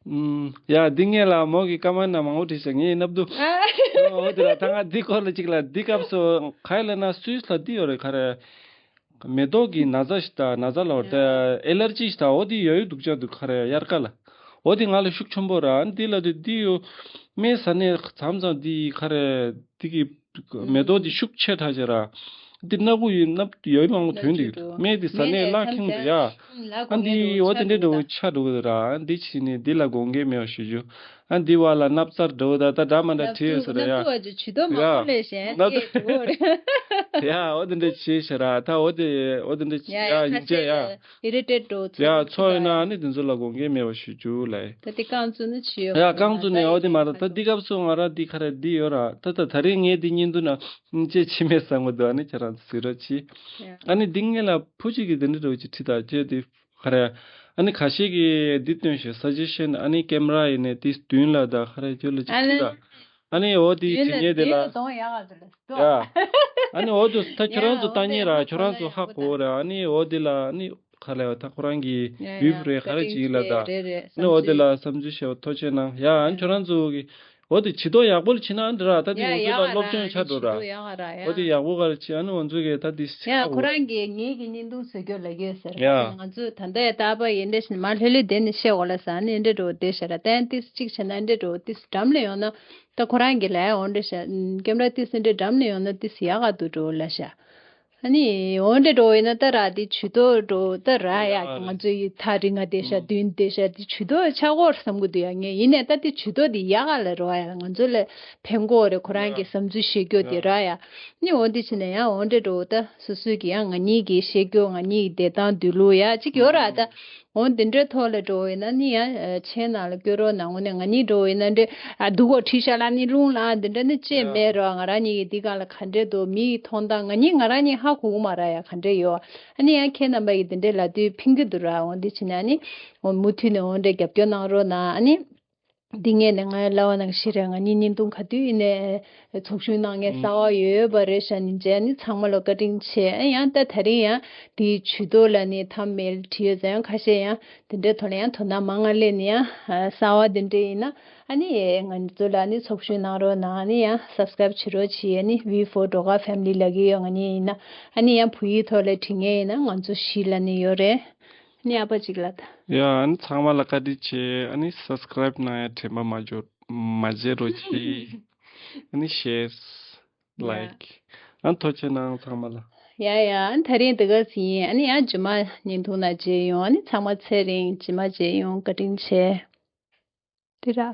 ཨུམ། ཡ་འདི་ངས་ལ་མོ་གི་ཀ་མན་ན་མང་པོ་བྲིས་ཤག་ངས་ཡིན་ནབ་འདུག་ཨ། འོ་དེ་ལ་ད་ང་འདི་སྐོར་ལ་གཅིག་ལ་འདི་སྐབས་སུ་ག་ཡི་ལ་ན་སུས་ལ་འདི་ཡོད་རེད་ཁ་ར། མེ་ཏོག་གི་ན་ཚ་ཞིག་དང་ན་ཚ་ལ་བར་དུ་ཨེ་ལར་ཇི་ཞིག་དང་འོ་དེ་ཡོད་ཡོད་འདུག་ཅག་འདུག་ཁ་རེ་དབྱར་ཁ་ལ། འོ་དེ་ང་ལ་ཤུགས་ཆེན་པོ་ར། འདི་ལ་དེ་འདི་ཡོད། སྨན་ཟ་ནས་མཚམས་མཚམས་འདི་ཁ་རེ་འདི་གི་མེ་ཏོག་འདི་ཤུགས་ཆེ་དྲགས་ཅིག་ར། འདི་སྣ་ཁུག་ཡོད་སྣབས་ཡོད་མང་པོ་ཐོན་འདུག་སྨན་འདི་ཟ་ནས་བརླག་ཁྱིམ་དུ་ཡ། ཨ་འདི་འོ་དེ་འདྲའི་འདྲ་བོ་ཆགས་འགྲོ་གི་ར། འདི་བྱས་ནས་འདི་ལ་དགོངས་འགལ་མེད་པ་ཞུ་རྒྱུ། ཨ་འདི་བ་ལ་སྣབས་ཚར་འགྲོ་ད་ད་འདྲ་མ་འདྲ་བྲིས་ཡོད་ཟེར་ཡ། སྣབས་ཚུགས་བ་ཇུ་ཇུ་དོ་མ་ཡ། ཁོ་ལས་གཞན་སྣབས་སྐད་ཚུགས་འགྲོ་རེད། ཡ་འོ་དེ་འདྲ་བྱས་ཤ་ར། ད་འོ་དེ་འོ་དེ་འདྲ་བྱས་ཡ་ཡིན་ཅེ་ཡ། ཨི་རི་ཊེཊ་འགྲོ་ཚུལ་ཡ་ཚོ་ཡོད་ན་ཨ་ནི་དེ་ཚོ་ལ་དགོངས་འགལ་མེད་པ་ཞུ་རྒྱུ་ལ་ཡ། ད་དེ་རྐང་བཙུགས་ནི་ཆི་ཡོད་ཡ་རྐང་བཙུགས་ནི་འོ་དེ་མ་ར། ད་འདི་སྐབས་སུ་ང་ར་འདི་ཁ་ར་འདི་ཡོད་ར། ད་ད་ད་རེས་ངས་འདི་བརྙན་ཐུང་ན་ཅེ་ཆི་མེད་བསམ་གི་འདུག་ཨ་ནི་ཁྱེད་རང་ཚོ་གཟིགས་རོགས་གྱིས། ཨ་ནི་འདི་ངས་ལ་ཕུ་ཅིག་གི་དེ་འདྲ་འགྲོ་ཅིག་ཁྲིད་ད་ཅེ་དེ། ཁ་རེ། ཨ་ནི་ཁ་ཤས་ཀྱིས་འདི་སྟོན་ཞེས་སཱ་ཇེ་ཤན། ཨ་ནི་ཀེམ་ར་ཡིན་ནས་དེ་མདུན་ལ་ད་ཁ་རེ་ཁྱོད་ལ་ཅིག་ཨ་ནི་ཁྲིད་ད། ཨ་ནི་འོ་དེ་དེ་ངས་དེ་ལ། ཡ། ཨ་ནི་འོ་དེ་ད་ཁྱོད་རང་ཚོ་ལྟ་མཁན་ར་ཁྱོད་རང་ཚོ་ཧ་གོ་ར། ཨ་ནི་འོ་དེ་ལ་ཨ་ནི་ཁ་ལ་ཡོད་ད་ཁོ་རང་གི་ཡ་ཡ་བིབ་རེ་ཁ་རེ་ཅིག་ལ་ད། ཨ་ནི་འོ་དེ་ལ་བསམ་ཚུལ་བཤད་པ་ཐུགས་རྗེ་གནང་ཡ། ཨ་ནི་ཁྱོད་རང་ཚོ་གི་འོ་དེ་བྱི་དོ་ཡག་པོ་ལ་བྱིན་ན་འདི་ར། ད་དེ་ཡ་ང་ཚོ་ཡག་ལ་སློབ་སྦྱོང་ཆགས་འགྲོ་ར། ཡག་ར་ཡ། འོ་དེ་ཡག་པོ་ག་རེ་བྱེད། ཨ་ནི་ང་ཚོ་གི་ད་དེ་ཡ་ཁོ་རང་གིས་ངེད་ཀྱི་བརྙན་ཐུང་བཟོ་རྒྱུ་ལ་གི་ཟེར་ཡ། ང་ཚོ་ད་ལྟ་ཡ་ད་པ་ཡིན་འདྲ་ཞིག་མ་ལྷོད་ལྷོད་དེ་ནས་བཤད་འོ་ལ་ཟ་ནི་འདྲ་འགྲོ་དེ་ཤ་ར། ཏན་ཏིས་གཅིག་བྱས་ན་འདྲ་འགྲོ་ཏིས་འགྲམ་ལ་ཡོང་ན་ད་ཁོ་རང་གི་ལ་ཡ་འོ་འདྲ་ཤ་ཀེམ་ར་ཏིས་འདྲ་འགྲམ་ལ་ཡོང་ན་ཏིས་ཡག་ག་འདུག་འགྲོ་ལ་ཤ། ཨ་ནི་འོ་འདྲ་འགྲོ་ཡིན་ན་ད་ར་དེ་ཇུས་གཏོགས་འགྲོ་ད་ར་ཡ། ང་ཚོའི་ཐག་རིང་ང་བསྡད་ཤག་མདུན་བསྡད་ཤག་དེ་ཇུས་གཏོགས་ཆགས་ཀྱི་ཡོད་རེད་བསམ་གྱི་འདུག་ཡ། ངས་ཡིན་ནའི་ད་དེ་ཇུས་གཏོགས་དེ་ཡག་ག་ལ་རེད་བ་ཡ། ང་ཚོ་ལ་ཕན་གྱི་ཡོད་རེད། ཁོ་རང་གི་བསམ་ཚུལ་བཤད་རྒྱུ་དེ་ར་ཡ། ཨ་ནི་འོ་འདི་བྱས་ནས་ཡང་འོ་འདྲ་འགྲོ་ད་སོ་སོའི་གི་ཡང་ང་གཉིས་ཀྱི་བཤད་རྒྱུ་ང་གཉིས་ཀྱི་བདེ་ཐང་འདུག་ལུགས་ཡ་གཅིག་ཡོད་ར་ད། འོ་འདི་འདྲའི་ཐོག་ལ་འགྲོ་བ་ཡིན་ན་ནི་ཡང་ཆེན་ནང་ལ་བསྐྱོད་རོགས་གནང་། འོ་ནས་ང་གཉིས་འགྲོ་བ་ཡིན་ན་འདྲ་ཨ་སྡུག་གོ་ཁྲིད་ཤག་ལ་ནི་རླུང་ལ་འདི་འདྲ་ནི་ཅེས་མེད་རོགས། ང་རང་གཉིས་ཀྱི་འདི་སྒང་ལ་ག་འདྲས་འདུག་མི་ཡི་མཐོང་སྟངས་ང་གཉིས་ང་རང་གཉིས་ཧ་གོ་གི་མ་ར་ཡ་ག་འདྲས་ཡོད། ཨ་ནི་ཡང་ཁྱེད་རྣམ་པ་ཡིས་འདི་འདྲའི་ལབ་དུས་ཕན་གྱི་འདུག་ར། འོ་འདི་བྱས་ན་ནི་འོ་མུ་མཐུད་ནས་འོ་འདྲས་རྒྱབ་སྐྱོར་གནང་རོགས་གནང་། ཨ་ནི། འདི་ངས་ནས་ང་ལབ་པ་ནང་བཞིན་རེད། ང་གཉིས་བརྙན་ཐུང་ག་དུས་ཡིན་ནས་ཚོགས་ཞུགས་གནང་མཁན་གསར་པ་ཡོད་ཡོད་པ་རེད་ཤག་ནི་མཇལ་ནི་ཚང་མ་ལ་བཀའ་དྲིན་ཆེ། ཨ་ཡང་ད་ད་རིང་ཡང་དེའི་ཇུས་གཏོགས་ལ་ནི་ཐམ་མེལ་བྲིས་ཡོད་ཙང་ཡང་ཁ་ཤས་ཡང་དེ་འདྲའི་ཐོག་ལ་ཡང་དོ་སྣང་མང་ང་སླེབས་ནི་ཡང་གསར་པ་དེ་འདྲ་ཡིན་ན་ཨ་ནི་ང་ཚོ་ལ་ནི་ཚོགས་ཞུགས་གནང་རོགས་གནང་། ཨ་ནི་ཡང་སབ་སི་ཀ་རེབ་བྱེད་རོགས་བྱེད། ཨ་ནི་ཝི་ཕོར་སྒྲོལ་དཀར་ཕེ་མི་ལི་ལབ་ཀྱི་ཡོད། ང་གཉིས་ཡིན་ན་ཨ་ནི་ཡང་བོད་ཡིག་ཐོག་ལ་བྲིས་མཁན་ཡིན་ན་ང་ཚོ་བཞི་ལ་ནི་ཡོད་རེད། ཨ་ནི་ཨ་ཕ་གཅིག་ལ་ད། ཡ་ཨ་ནི་ཚང་མ་ལ་བཀའ་དྲིན་ཆེ། ཨ་ནི་སབ་སི་ཀ་རེབ་གནང་ཡ་དྲན་པ་མ་འཇོག་མ་བརྗེད་རོགས་གྱིས། ཨ་ནི་ཤེར། ལའིཀ། ཨ་ནི་ཐུགས་རྗེ་གནང་ཚང་མ་ལ། ཡ་ཡ། ཨ་ནི་དེ་རིང་འདི་ག་ཟིན་ཡིན། ཨ་ནི་ཡང་རྗེས་མ་བརྙན་ཐུང་ནང་མཇལ་ཡོང་། ཨ་ནི་ཚང་མ་ཚེ་རིང་། རྗེས་མ་མཇལ་ཡོང་། བཀའ་དྲིན་ཆེ། དེ་ར།